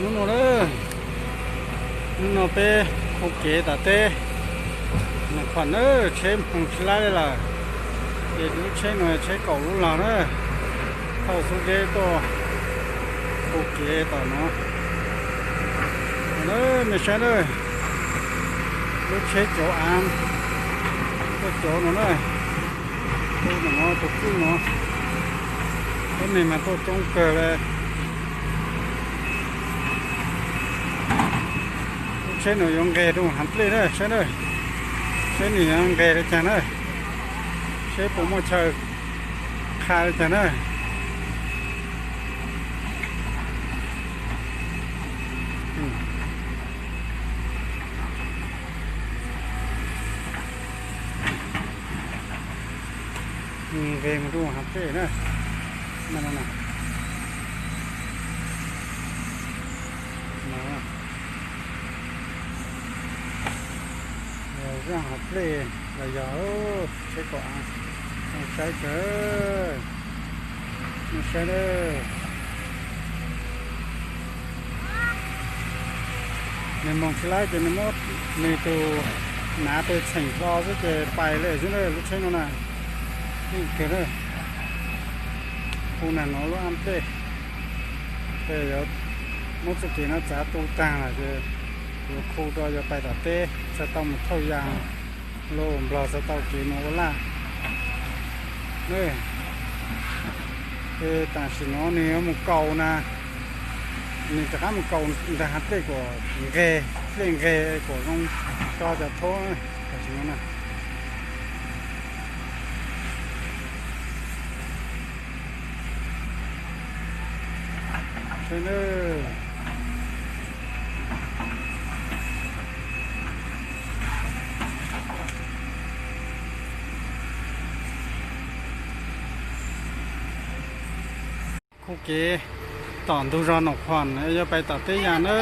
Hnub no na, hnub no peb hu kev tom teb, Noo Khuam na, tsheb hmoo tsis laib li lawm. Ces lub tsheb no tsheb kaum lub los na, thauj xub zeb tuaj hu kev tom no. Nej saib na, lub tsheb cauv av tuaj cauv no na, hu no tus kwj no, lub neeg mas tuaj coob kawg li. Lub tsheb no yuav nqes rau haav dlej na, saib na, seb nws yuav nqes li cas na, seb puas muaj chaw qha li cas na. Nqes mus rau haav dlej na. Zaj haav dlej los yog tsheb kaum av, zoo saib kawg. Nej saib, nws moog tsis laib ces nws muab nws tus nav pes txheem hlo xwb ces pais lawm xwb na. Lub tsheb no na, yeej kawg na, khu nag no lub aj dlej, ces yuav muab txuj kev no txav tu taag lawm ces yuav khu rau yuav pais tom teb, txhaj tau mus thauj yas, lub nplog txhaj tau kev mus ua laj. Ces tam sim no nws yuav mus kaus na, nws rov qab mus kaus ntawm haav dlej kom nqeg, dlej nqeg kom zoo tso cov thaub tam sim no na. Saib nawb. Khu kev tom ntug zog Noom Khuam yuav pais tom teb yas na.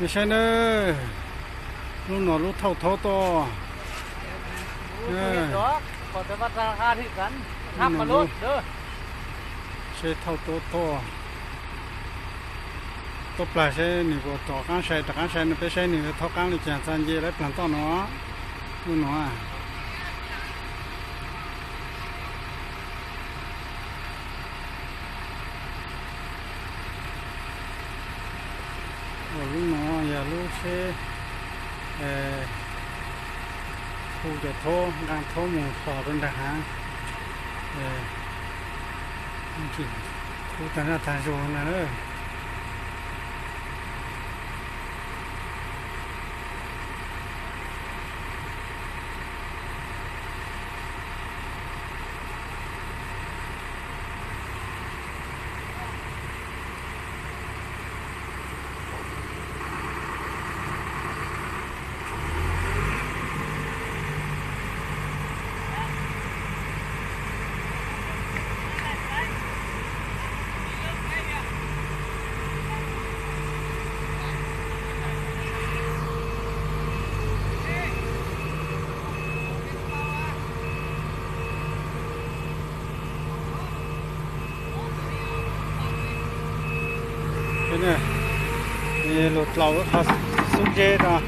Nej saib nawb, lub no lub thauj thaub tuaj. Seb thauj thaub tuaj, tuaj plag seb nws puas rov qaab sai, rov qaab sai no peb saib nws thauj qaab li cas txog nce lawm plaag toj no. Lub no Ua lub no yog lub tsheb hu cov thaub, nqaa thaub mus hlo rau nraag haav. Khu taag zaj taag zug na. Luag dlaus ib qho xub zeb rau,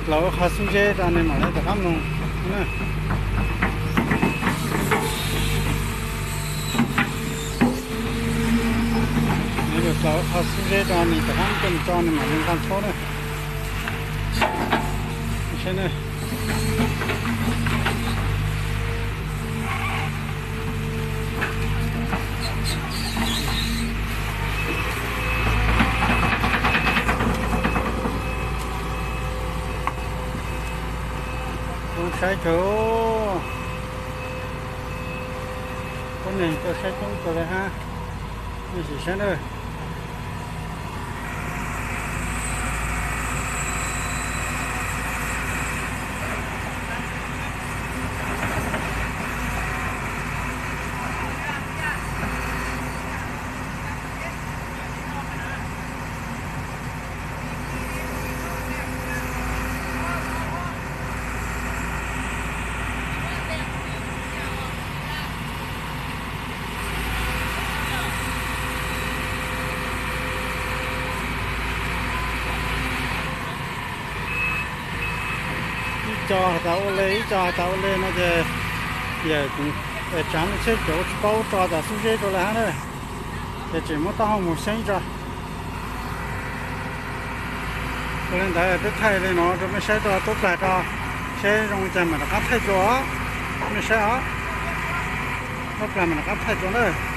dlaus ib qho xub zeb rau nws mam li rov qab mus. Luag dlaus ib qho xub zeb rau nws rov qab coj mus tso nws mam li nqaa thaub na. Saib na. Zoo saib kawg. Tuab neeg tuaj saib coob kawg li hab. Nej sim saib nawb. Co has tas ua le, ib co has tas ua le no ces yawm tsav ntawm tsheb cauv tsis paub tso tas xub zeb rau lawm hab na. Ces tseem muab taub hau mus xyeeb tso. Ua li ntawd peb thaij li no rau mej saib, tub plag tso, saib zoo li cas mam rov qab thaij dua. Mej saib os, tub plag mam rov qab thaij dua na.